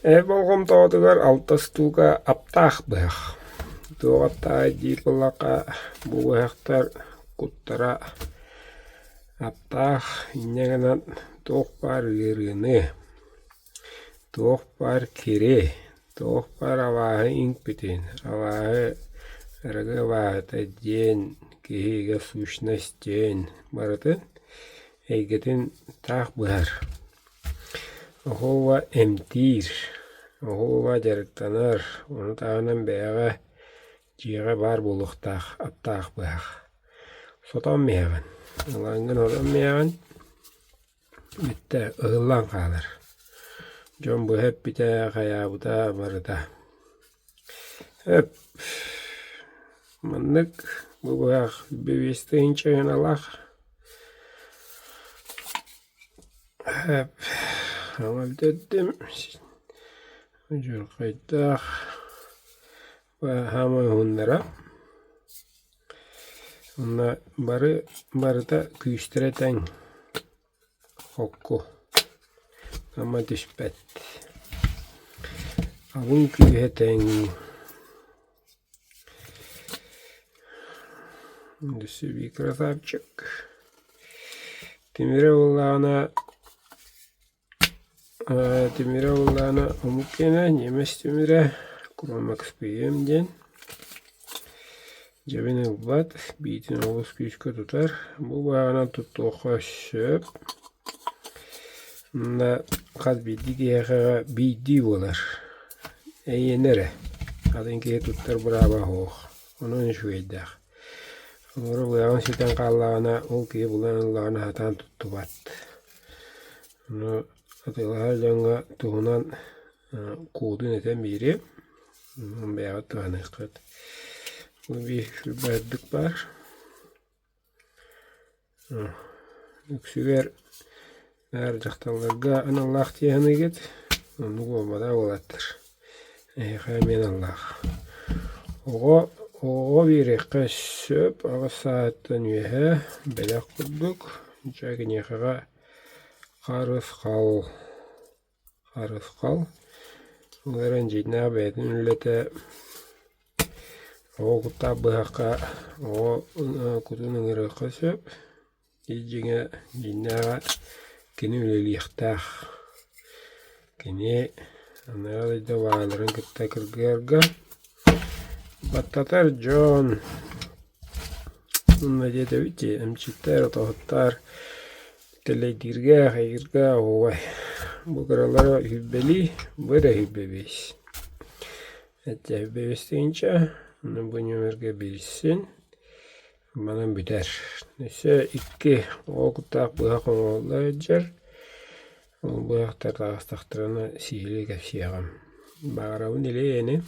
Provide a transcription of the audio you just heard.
Болҕомтоҕутугар алта устуука аптаах быһах. Туох аптааҕый диир буоллахха, бу быһахтар куттара аптаах, инньэ гынан туох баар ыарыыны, туох баар кири, туох баар абааһы иҥпитин, абааһы арыгы абааһыта диэн киһигэ сущность диэн барытын эйгэтин таах быһар. Оһуоба эмтиир, оһуоба дьарыктанар, ону таһынан бэйэҕэ дьиэҕэ баар буолуохтаах аптаах быһах. Сотон иһэҕин, ылаҥҥын отон иһэҕин, бүттэ ыһыллан хаалар. Дьон быһа эппитэ, хайаабыта барыта. Эп маннык бу быһах 5 тыһыынча Өлдөрдүм удьурхайдаах хааман уһуннара Уонна бары барыта күүстэрэ тэҥ холку ама түспэт алын күүһэ тэҥ Өссө красавчик Тимирэ буоллаҕына Тимирэ буоллаҕына омук киэнэ ньиэмэс тимирэ Кромакс-ПМ диэн дьэбин ылбат, биитин олус күүскэ тутар. Бу бааҕынан туттуохха сөп. Манна хас биирдии киһиэхэ биирдии буолар. Эйиэнэ эрэ, атын киһи туттар бырааба суох. Онон үчүгэйдээх. Олору быһаҕын сүтэн хааллаҕына, ол киһи булан ыллаҕына сатаан туттубат. Ону атыылаһар дьоҥҥо туһунан куодун этэн биэриэм, онон бэйэҕит туһаныаххыт. Бу биир үчүгэй баар. Үксүгэр наар дьахталларга аналлаах дии саныыгыт, оннук буолбатах уолаттар, эһиэхэ эмиэ аналлаах. Оҕо оҕоҕо биэриэххэ сөп, аҕыс сааһыттан үөһэ бэлэх курдук, дьэ киниэхэҕэ харысхал Харысхал, ол эрэн дьиҥнээх бэйэтин үлэтэ оҕо куттаах быһахха оҕо кутун ыҥырыахха сөп, ис дьиҥэ дьиҥнээҕэ кини үлэлиэхтээх. Кини анараа дойду бааларын кытта кыргыһарга баттатар дьон уонна диэтэбит дии эмчиттэр, отоһуттар Тэлэйдииргэ, хайыырга оһуобай. Бу кыралара үһүйбэлии, бу эрэ үһүйбэбиэс. Эттэ үһүйбэбиэс тыһыынча, ону бу нүөмэргэ билсин, манан бүтэр. Өссө икки оҕо куттаах быһах оҥоһулла сылдьар. Ол быһахтар таҕыстахтарына сиһилии кэпсиэҕим. Баҕарабын илэ-эйэни.